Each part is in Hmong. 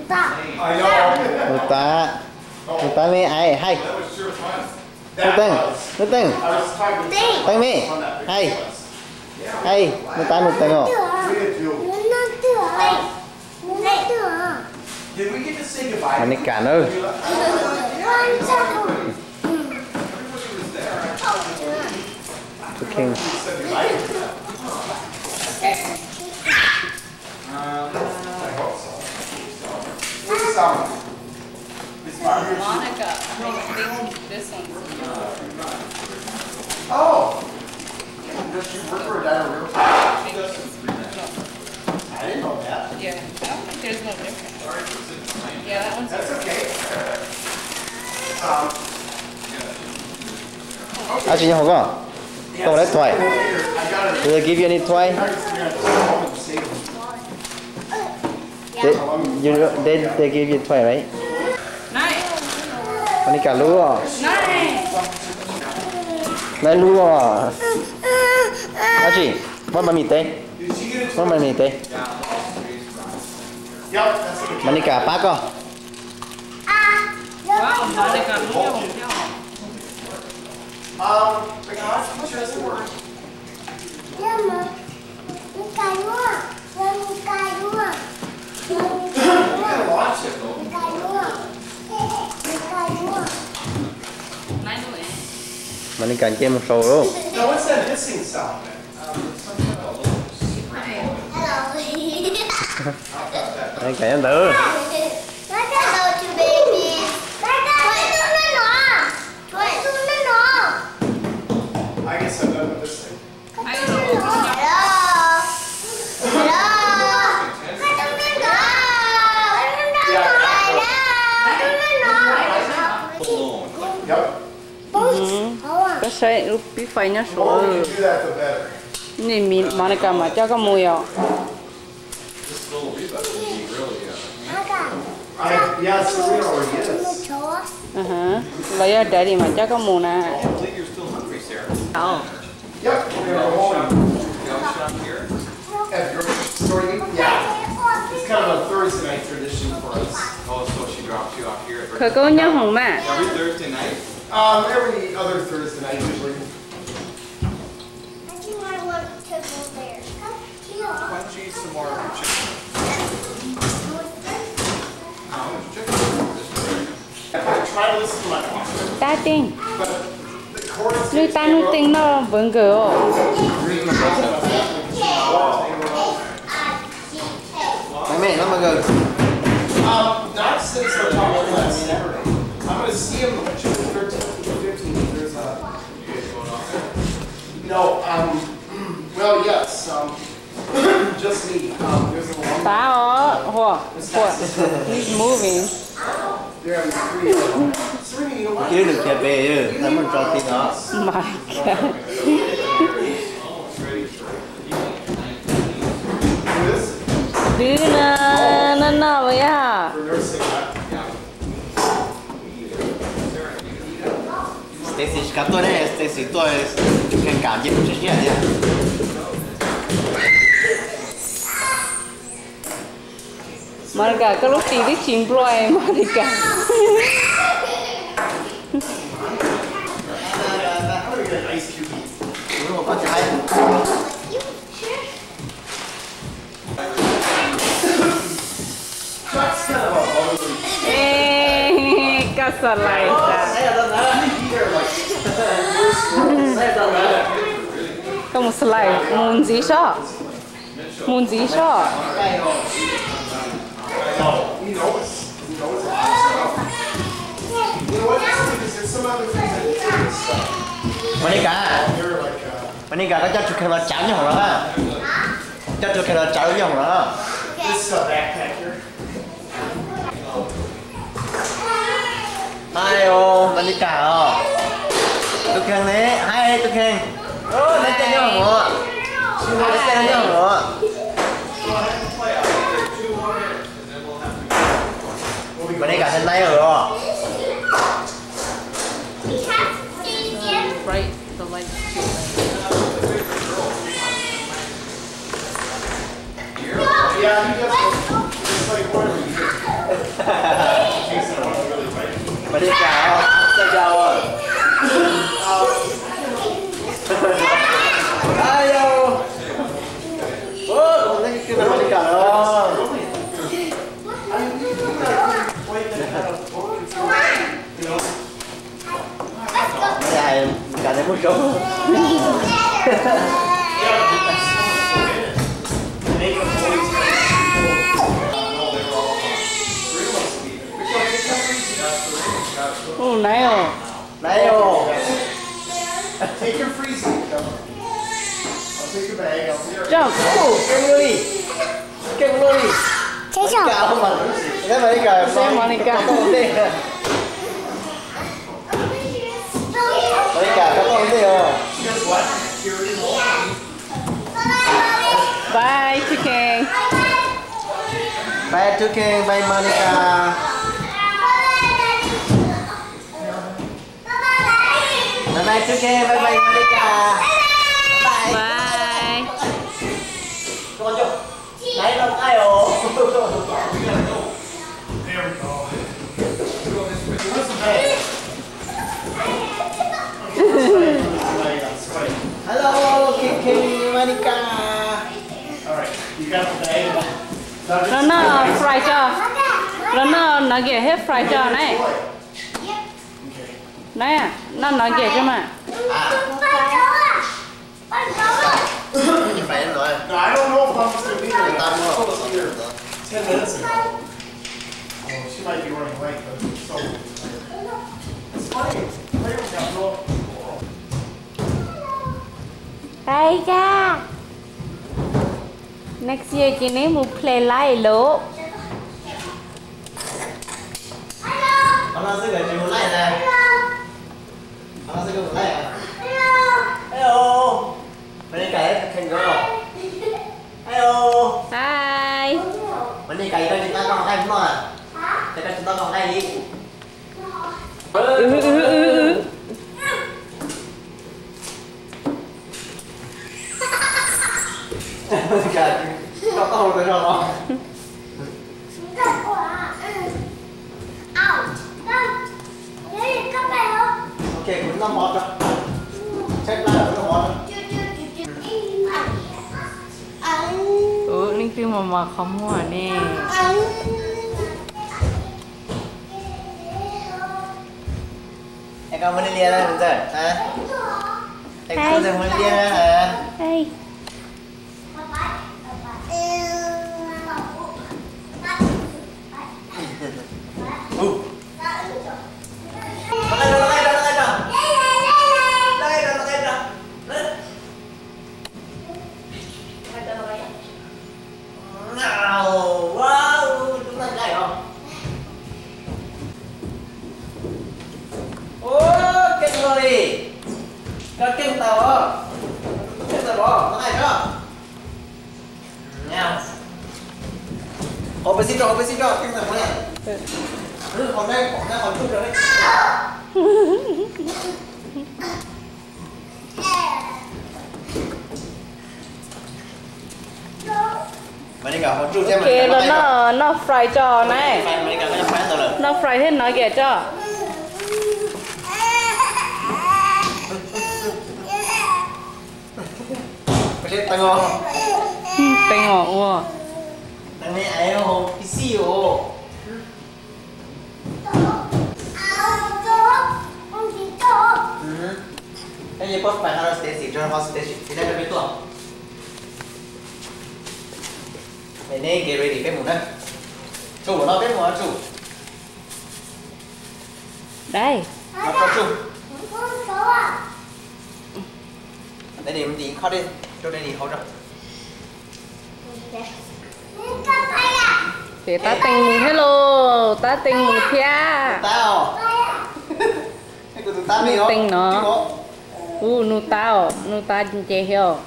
Nub tab, nub tab me ai, hais. Nub teej, nub teej. Teej me, hais. Hais, nub tab nub teej os. Mas nej kam na. Monica, I think this one's yours. Oh! Does she work for a diner real estate? I didn't know that. Yeah, I don't think there's no difference. Yeah, that one's. That's okay. Um, Dab tsi nyob hauv koj? Koj ua lab toy? Do they give you any toy? They, you, they, they give you toy, right? Monica lub os. Nai lub os. Dab tsi? Muab mas mis teb. Muab mas mis teb. Monica pab koj. Monica nce mus saud lawm. Monica nyob ntawd. Koj saib lub pib fais nyob saud. Nej mis Monica mas coj koj mus yom? Los yog Daddy mas coj koj mus na. Yep, we're gonna go home. At the grocery store, you, yeah. It's kind of a Thursday night tradition for us. Oh, so she drops you off here at Khawv koob nyob hoom mas. Every Thursday night? Um, every other Thursday night, usually. I think I want to go there. Why don't you eat some more chicken? Tab teeb. Nub tab nub teej noj npawg nkawg os. Pab os, Huas, Huas, he's moving. Dwb na, no no yog. Stacy tsis kam tuaj ne, Stacy tuaj, Tus Kheej kam nce mus siab siab thiab. Monica, koj lub ris twb tsis nplua Monica. Koj xa lais tas. Koj mus xa lais mus ntxiv sob. Mus ntxiv sob. Monica, Monica, koj coj Tus Kheej los tsav nyob hauv no na. Coj Tus Kheej los tsav nyob hauv no na. Hais os, Monica os. Tus Kheej ne, hais Tus Kheej. Neb caij nyob hauv, neb caij nyob hauv. Monica, neb naib lawm os. Ua nais os. Nais os. Coj. Keej luaj li. Keej luaj li. Monica. Monica. Bye, Toucan. Bye, Toucan. Bye, Monica. Bye bye Toucan, bye bye Monica. Bye. Bye. Nais no qaij os. Hello, Toucan, Monica. Los noj fry tso. Los noj nugget thiab fry tso na. Na, noj nugget tso mas. Hais tias next year ces neb mus play life lawm. Hi. Ub, leej twg mos mos qhov muag ne? Es koj muab lia ntxawm, es koj muab lia. Ua, keej luaj li. Koj keej tau os. Keej tau os, no hais koj. Hau peb xib rau, hau peb xib rau, keej tau os. Qhov no, qhov no, qhov no. Ok, los noj, noj fry tso na. Noj fry thiab nugget tso. Teeb os ua. Neb get ready peb mus na. Tsuj, no peb mus tsuj. Dai. Daddy mus ntim khob dej rau daddy haus rau. Ces tab tees mus thiab lauj, tab tees mus thiab. Nub tees no. Ub, nub tab os, nub tab nce thiab os.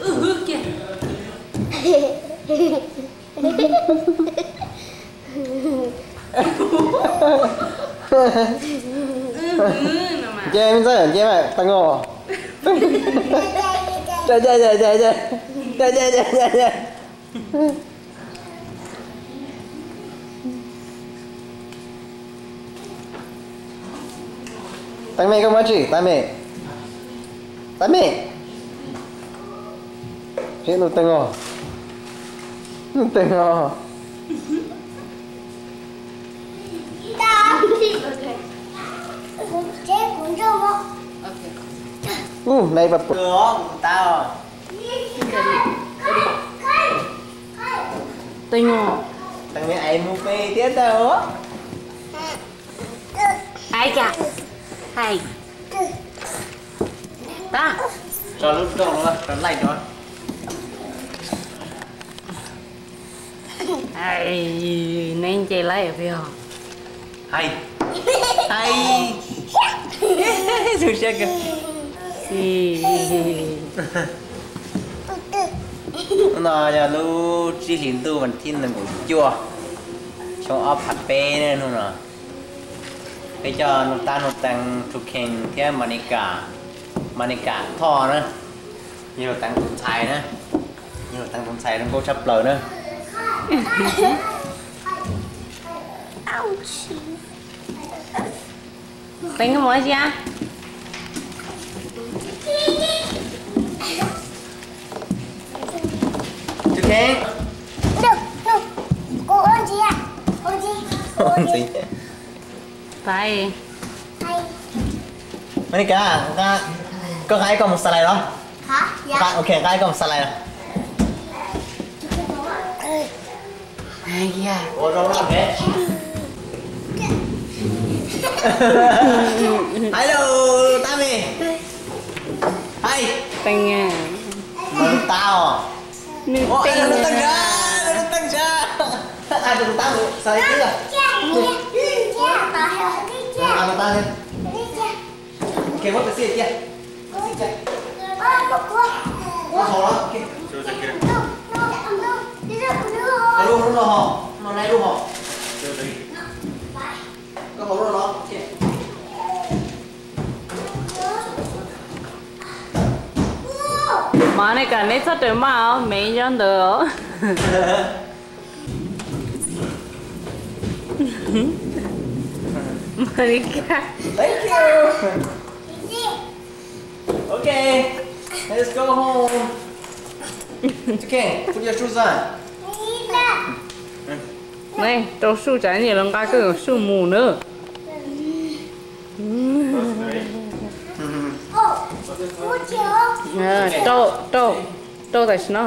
Ub hwv kiag. Ub hwv kiag. Nce me ntxawg, nce mas tag nkaus. Tab me koj muab tsi, tab me. Tab me. Nub teeg os, nub teeg os. Ub, nai pa pua. Teeg os. Teeg es mus pe thiab tau. Ai cas, hais, tso lub rau no, rau laij rau. Neb nce laij peb os. Hais, hais, zoo siab kawg. Hnub no yog lub tsib hlis ntuj vas thib nees nkaum cuaj, xyoo ob phav peb na hnub no. Peb coj Nuj Tab, Nuj Teev, Thu Khees thiab Monica, Monica Thoj na, yog Nuj Teev tus ntxhais na, yog Nuj Teev tus ntxhais zoo nkauj tshaj plaws na. Teev, koj mus dab tsi? Thu Khees, Monica, koj nqa ib ko mus xa lais los? Ok, nqa ib ko mus xa lais los. Hais lus tab me, hais, Teev, Nuj Tab os. Nuj Teev, Nuj Teev, Nuj Teev, Nuj Teev, Nuj Tab mus xa lais tib yog. Nuj Tab thiab. Muab tus xij cia, tus xij cia. Ua hauv los, koj lub hauv no hos, no nai lub hos. Koj hauv no los. Mas nej kam neb txhob raws maj os, me nyob ntawd. Monica. Thank you. Okay, let's go home. Okay, put your shoes on. Neb rau suj tsam nyuam los nqa koj suj mus na. Rau, rau, rau tam sim no.